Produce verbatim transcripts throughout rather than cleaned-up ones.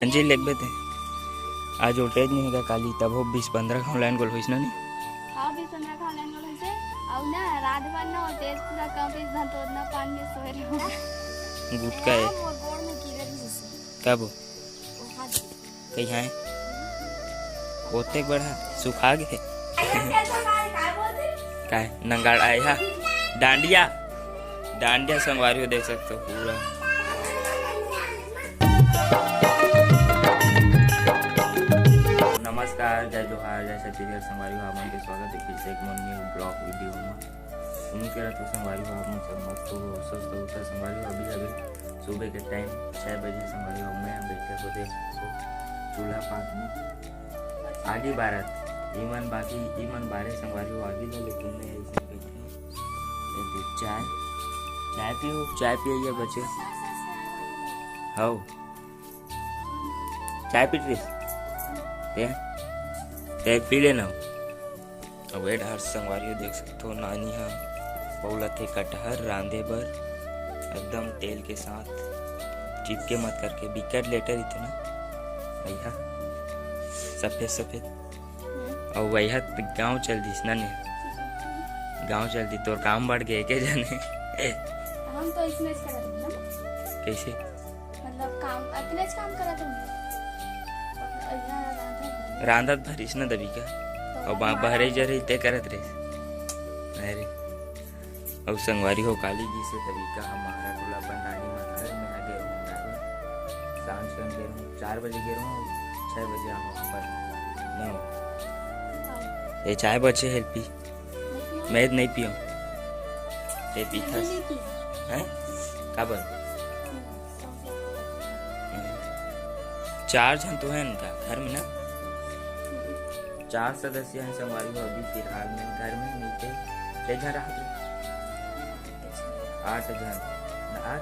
जी, लेगबे ते। आज voltage नहीं होगा काली, तब हो बीस पंद्रह घाव लाइन गोल होइस ना नी? हाँ, बीस पंद्रह घाव लाइन गोल होइसे। अउ ना, रात भर ना voltage पूरा कम पीस धन तोड़ना पान में सोए रहो। गुटका है। यार, वो गोड़ में कीड़ा भी घुसे। कब? वो हाथ। कहीं है? ओतेक बड़ा सुखा गे। काय नंगाड़ आए हा? डांडिया, डांडिया संगवारी हो देख सकते हो पूरा। नमस्कार, जय जोहार, जय छत्तीसगढ़ संगवारी हो, आप मन के स्वागत है फिर से एक मोर new vlog video में। उम्मीद करत हो संगवारी हो आप मन सब मस्त हो, स्वस्थ हो। तो संगवारी हो अभी अभी सुबह के टाइम छः बजे संगवारी हो मैं बैठे होते चूल्हा पास में आगी बारत। इमन बाकी इमन बारे संगवारी हो आगी ला लेकिन मैं ऐसे बैठे। ये दे चाय, चाय पियो, चाय पियो ये बच्चे। हाउ, चाय पीत रहिस ते, ते पी लेना। अब ए डहर संगवारी हो देख सकथो, नानी ह पौलत हे कटहर रांधे बर, एकदम तेल के साथ चिपके मत करके, बिकट लेटर इतना भैया सफेद सफेद। अउ वही गांव चल दिस ना ने, गांव चल दी, तोर काम बढ़ गए के जाने। हम तो इसमें से करत हन ना। कैसे? मतलब काम, अतने च काम करत हन। रांधत भरिस ना दबी का। तो अउ बा-, हमारा बहरे जरे ते करत रहिस। अरे। अउ संगवारी हो काली जी से तरीका हमारा टोला पर नानी मन घर में आ गए हूँ। सांझ कन गए हूँ, चार बजे गए हूँ, छः बजे आऊँ वापस। नो। हाँ। ये चाय बचे हेल्पी। नहीं पीऊँ। मैं नहीं पीऊँ। ये पीथस। नहीं पीऊँ। हैं? काबर? हम्म, चार झन तो है इनका घर में ना। हम्म। चार सदस्य हैं संगवारी हो अभी फिलहाल में घर में नीचे। के झन रहत हो? आठ झन। ना आठ?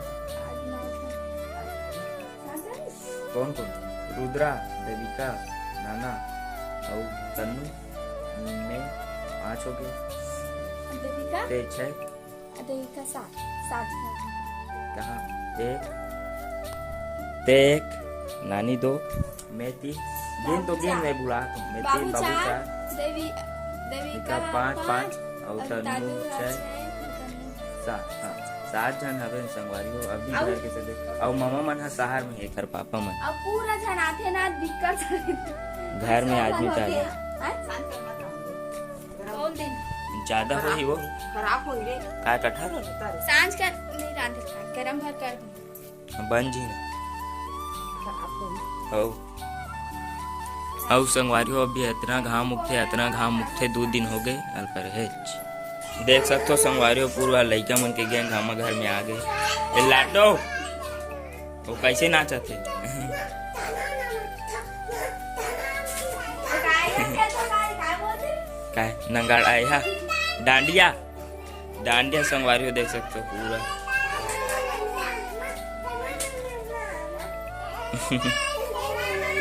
कौन कौन? रुद्रा, देविका, नाना अउ तन्नू। मैं पाँच हो गए। देविका? ते छः। देविका सात, सात हो गए। कहाँ? एक, ते एक, नानी दो, मैं तीन। गिन तो गिन, मैं बुला तो मैं तीन, बाबू चार, देवी, देविका पाँच, पाँच, और तन्नू छः, सात। हाँ, सात झन हवे संगवारी हो अभी घर के सदस्य। और मामा मन ह शहर में है, एकर पापा मन। अब पूरा झन आथे ना, दिक्कत। घर में आदमी तो आदमी। बोल दे। ज्यादा होही वो। खराब होही रे। का कटहर? सांझ का नहीं रांधे, गरम भर कर दूँ। बन जी ना। हो। अउ संगवारी हो, अभी इतना घाम उगथे, इतना घाम उगथे, दो दिन हो गए, अल पर हेच। देख सकते हो संगवारी हो, पूरा लइका मन के गैंग घामा घर में आ गए। ए लाडो, वो कैसे नाचत हे? काय नंगाड़ आए हा? डांडिया, डांडिया संगवारी हो देख सकते हो पूरा।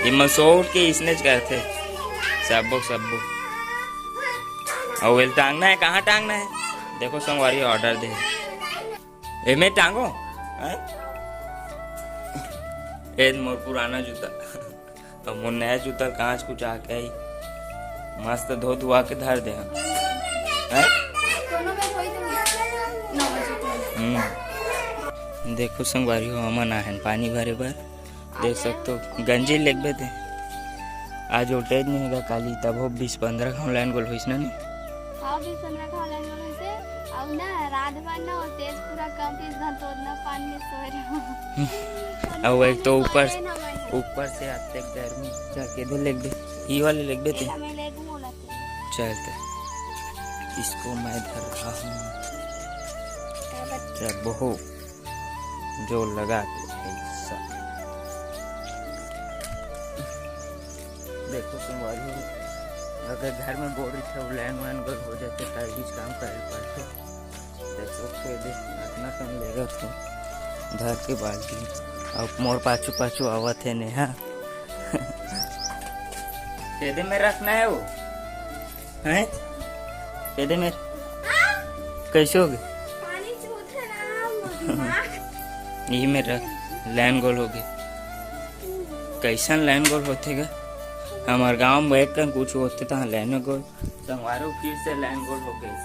ये मसोर के इसने करते सब्बो सब्बो। और वेल टांगना है, कहाँ टांगना है? देखो संगवारी ऑर्डर दे। एमे टांगो, हैं? ए मोर पुराना जूता। अब मोर नया जूता कांच कुचा के आई, मस्त धो धुआ के धर दे हम। हैं? हम्म। देखो संगवारी हो, हमन आहन पानी भरे बर। देख सकते हो, गंजी लेगबे ते। आज voltage नहीं होगा काली, तब हो बीस पंद्रह घाव लाइन गोल होइस ना नी? हाँ, बीस पंद्रह घाव लाइन गोल होइसे। अउ ना, रात भर ना voltage पूरा कम पीस धन तोड़ना पान में सोए रहो। अउ एक तो ऊपर, ऊपर से आते गर्मी, जाके दे लेगबे। ई वाले लेगबे ते। एला मैं लेगू ओला ते। चल ते। इसको मैं धर रहा हूँ। क्या बच- क्या बहो? जो लगा के ऐसा। देखो संगवारी हो, अगर घर में बोर रहिथे, लाइन वाइन अगर हो जाथे, त इहीच काम करे पड़थे। देखो, ये दे, इतना कम लेगा तो धर के बाल्टी। अब मोर पाछू पाछू आवत हे नेहा। ये दे में रखना है वो। हैं? ये दे मेरे। कैसे हो गए? पानी चूत है ना, मम्मा। यही मेरा लाइन गोल हो गए। कइसन लैंड गोल होथे गा? हमर गांव में एक कन कुछ होथे, तहां लैंड गोल। संगवारी हो, फिर से लैंड गोल हो गइस।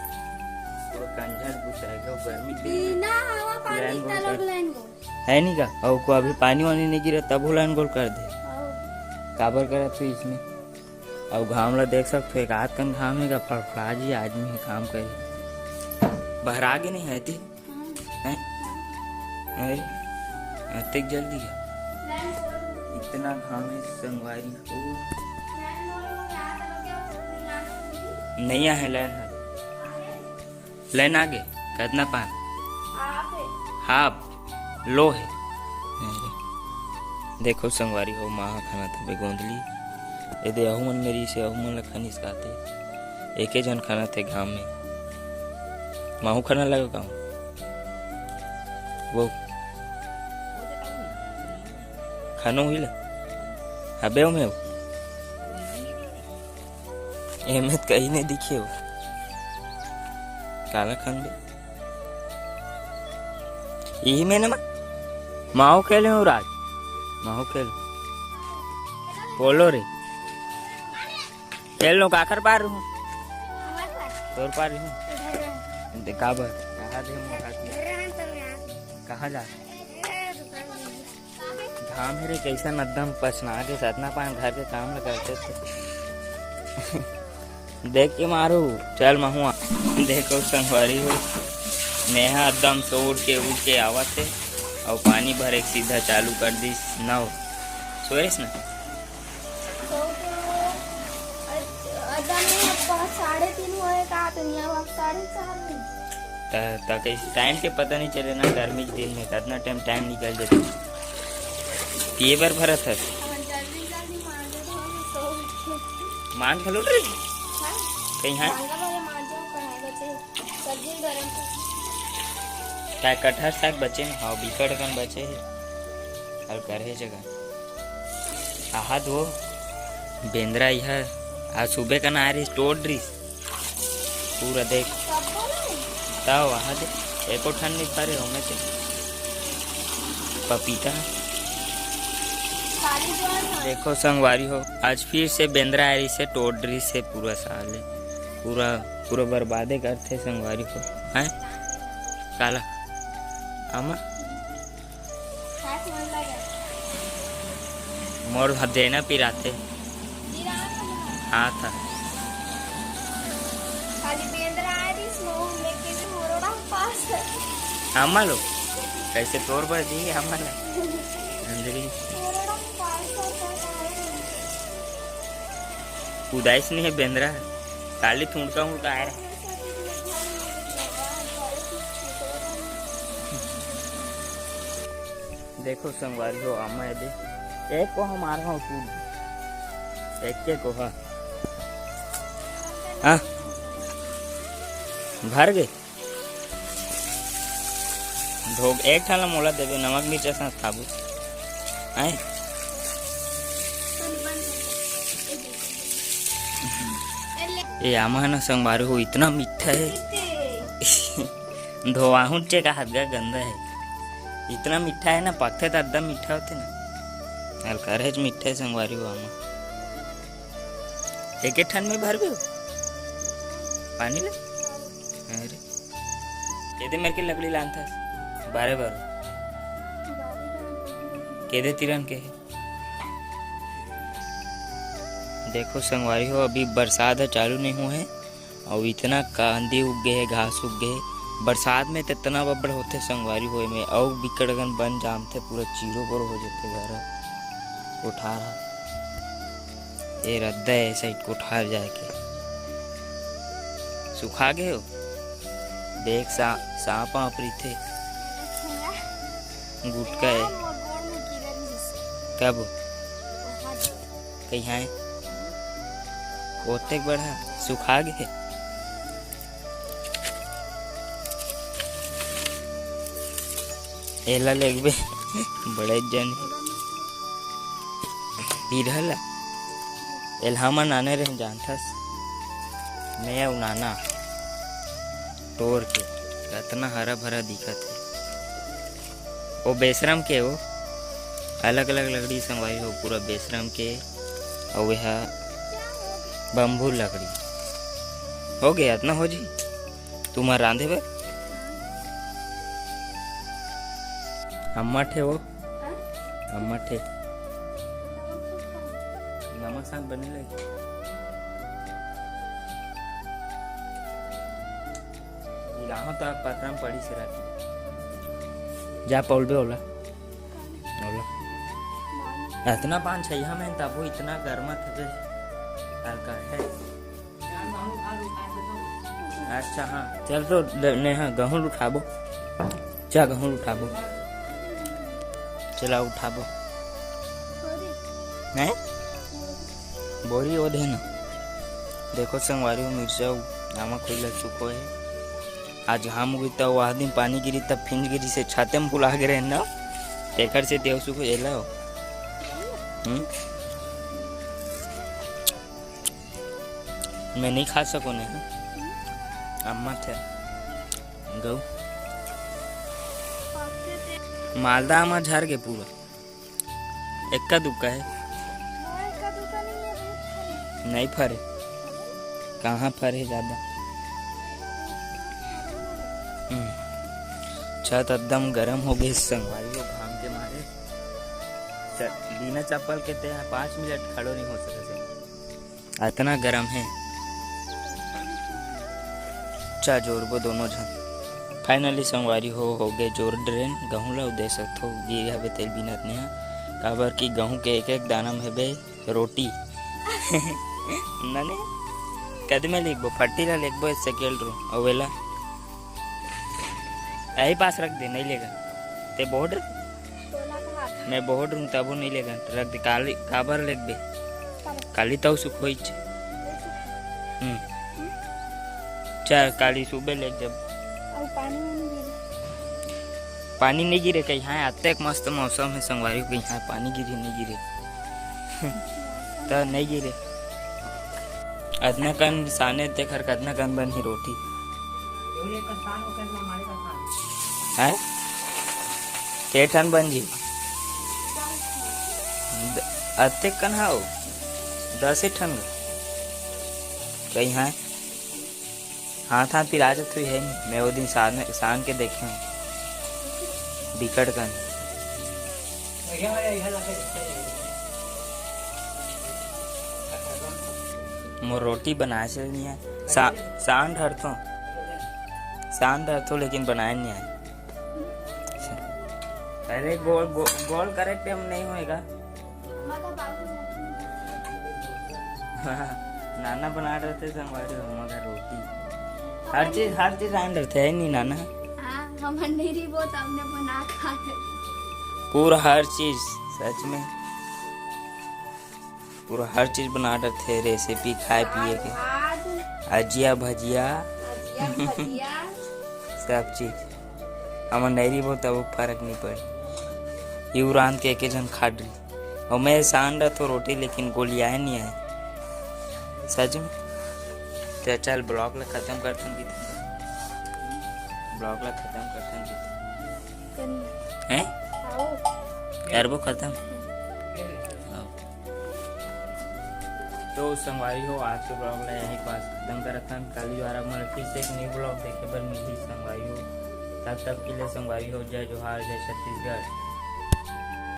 पूरा कंझर घुसाए गा, गर्मी के दिन में बिना हवा पानी लैंड गोल तलोक कर। लैंड गोल। है नी का? अउ को अभी पानी वानी नइ गिरा, तभो लैंड गोल कर दे। अउ काबर करत हो इसने? अउ घाम ला देख सकथो, एक आध कन घाम हे गा, फड़फड़ा जी आदमी हे काम करे। बहरा गे नहीं है ती? हैं? अरे, अतेक जल्दी हे? इतना घाम हे संगवारी हो। नइ आहे लैन ह। लैन आगे, कतना पान? हाफ हे। हाफ? लो हे। अरे, देखो संगवारी हो, माँ ह खाना था बेगोंदली। ए दे, अहू मन मेरी से, अहू मन ल खनिस काते। एके झन खाना थे घाम में। माहू खाना लगा का? वो खानो ही ले। अबे ओ में हो। एमे त कहीं नहीं दिखे हो। काला खान बे। इही में ना मा-, माहू खेले हो राज। माहू खेल। बोलो रे। खेल लो काकर पार रहूं। तोर पार रहूं। दे काबर? कहा दे मोर हाथ में। कहा जा? घाम हे रे, कइसन एकदम पसना के सतना पान घर के काम ल करते थे। देख के मारू, चल महुआ। देखो संगवारी हो, मेहा एकदम से उठ के, उठ के आवत हे, अउ पानी भरे के सीधा चालू कर दिस। नौ सोएस ना? सो के वो, अ-, अदा नहीं, अब पाँच, साढ़े तीन होए का, तो नहीं, अब साढ़े चार होए। त, त कइसे टाइम के पता नहीं चले ना, गर्मी के दिन में कितना टाइम, टाइम निकल जाता। पिए बर भरत हस? हाँ, जल्दी, जल्दी मांजो तो हम सो उठे। मांज घलो डरे? हाँ। कहीं है? मांगा वाला मांजो, कढ़ाई बचे, सब्जी गरम कर। का कटहर साग बचे न? हाँ, बिकट कन बचे हे। अउ करहे जगह। आहा दो बेंदरा इहा, आज सुबह कन आए रहिस, टोर डरिस। पूरा देख। तब आहा दे, एको ठन नहीं फरे ओमे ते। पपीता। देखो संगवारी हो, आज फिर से बेंदरा आए रहिस हे, टोर डरिस हे पूरा साले। पूरा, पूरा बर्बादे करथे संगवारी हो। हैं? काला? आमा? खास मन लगे। मोर ह देना पिराथे। पिरात हमार। हाथ ह। खाली बेंदरा आए रहिस, मोहू लेके भी मोरोड़ा पास। आमा लो, कइसे तोर बर दी आमा ला? अंजलि। मोरोड़ा पास होता है। उदाइस नहीं है बेंदरा, खाली थुड़का हुड़का आए रहा। देखो संगवारी हो, आमा ये दे। एक को हमार हो सूट। एक के को हा। हाँ। भर गए। धोग एक ठन ला मोला देबे, नमक मिर्चा साथ खाबू। आए। ए आमा है ना संगवारी हो, इतना मीठा है। धोवाहूं चे का हाथ गा गंदा है। इतना मीठा है ना, पकथे त एकदम मीठा होथे ना। हल्का रहे मीठा है संगवारी हो आमा। एक एक ठन में भरबे हो? पानी ले? अरे। केदे मेर के लकड़ी लानथस? बारे बार। केदे तिरन के हे? देखो संगवारी हो, अभी बरसात ह चालू नहीं हुआ है। अउ इतना कांदी उग गे हे, घास उग गे हे। बरसात में त इतना बब्बड़ होथे संगवारी हो, एमे अउ बिकट अकन बन जामथे, पूरा चीरो बरो हो जथे घर ह, कोठार ह। ए रद्दा ए साइड कोठार जाए के। सुखा गे हो? देख सा-, सांप वाप रहिथे। गुटका ए। कब? कहीं है? ओतेक बड़ा सुखा गे। एला लेगबे। बड़े जन हे। इरहला। एला हमन आने रहे जानथस। मैं अउ नाना। तोर के। कतना हरा भरा दिखत हे। ओ बेशरम के ओ। अलग-अलग लकड़ी संगवारी हो, पूरा बेशरम के, अउ एहा बम्बू लकड़ी। हो गे, अतना हो जी। तुमन रांधे बर? अम्मा ठे वो? अम्मा ठे। नमक साग बने लगे। मिलाहूं त पतरा म पड़ी से राती। जा पौलबे ओला। ओला। अतना पान छैया में तभो इतना गरमत हवे। हल्का है। अच्छा, हाँ, चल तो ले-, नेहा, गहूं उठाबो। जा, गहूं उठाबो। चला, उठाबो। हैं? बोरी ओ दे ना। देखो संगवारी हो, मिर्चा अउ नमक होई ल चुको है। आज घाम उगिस त वह दिन पानी गिरी, तब फिंज गिरी से छाते में फुला गे रहे ना, तेकर से देव सुख एला हो। हम्म? मैं नहीं खा सको ने, हाँ? अम्मा थे। गऊ। मालदा आमा झर गे पूरा। एक्का दुक्का है। हाँ, एक्का दुक्का नहीं है, बहुत फरे। नहीं फरे। कहाँ फरे ज्यादा? हम्म। छत एकदम गरम हो गई संगवारी हो घाम के मारे। च-, बिना चप्पल के ते यहाँ पाँच मिनट खड़ो नहीं हो सकते। अतना गरम है। चा जोरबो दोनों झन। Finally संगवारी हो, हो गे जोर डरेन, गहूं ला दे सकथो, गिरे हवे तेल बिनत नेहा, काबर कि गहूं के एक एक दाना में हवे रोटी। नने, कद में लिखबो, फट्टी ला लिखबो, सेकेल रो, अउ एला यही पास रख दे, नहीं लेगा। ते बोहड़, मैं बोहड़ रहूं तभो नहीं लेगा, रख दे, काली, काबर लेगबे? काली तौ सुख होइच। हम्म। चल, काली सुबह लेग जब। अउ पानी वानी गिरे? पानी नहीं गिरे कहीं, हाँ, अतेक मस्त मौसम है संगवारी हो, कहीं हाँ, पानी गिरे नहीं गिरे। त नहीं गिरे। अतना कन साने ते खर कतना कन बनही रोटी? हैं? के ठन बन जी? द-, अतेक कन हाव? दसे ठन ग। कहीं हाँ? हाथ हाथ पिराजत हुई है नहीं। मैं वो दिन सान, सान के देखे हूँ। बिकट कन। मोर रोटी बनाए से नहीं है। सा-, सान डरथो। सान डरथो लेकिन बनाए नहीं आए। अरे गोल, गो-, गोल करे के टाइम नहीं होएगा। हाँ, नाना बना रहे थे संगवारी हो, मगर रोटी। हर चीज, हर चीज आन रहे थे, है नहीं नाना? हाँ, हमन नहीं रहिबो, तब ने बना खा ले। पूरा हर चीज, सच में। पूरा हर चीज बना डरथे, recipe खाए पिए के। दाल भात। अजिया भजिया। अजिया भजिया। सब चीज। हमन नहीं रहिबो तब फर्क नहीं पड़े। यू रांध के एके झन खा डरी। और मैं सान रहा तो रोटी लेकिन गोलियाए नहीं आए। सच में। तो चल vlog ला खत्म करथन की। Vlog ला खत्म करथन की। हैं? आओ। करबो खत्म? आओ। तो संगवारी हो, आज के vlog ला यहीं पास खत्म करत हन। काली दोबारा मोला फिर से एक new vlog देखे बर मिलही संगवारी हो। तब तक के लिए संगवारी हो, जय जोहार, जय छत्तीसगढ़।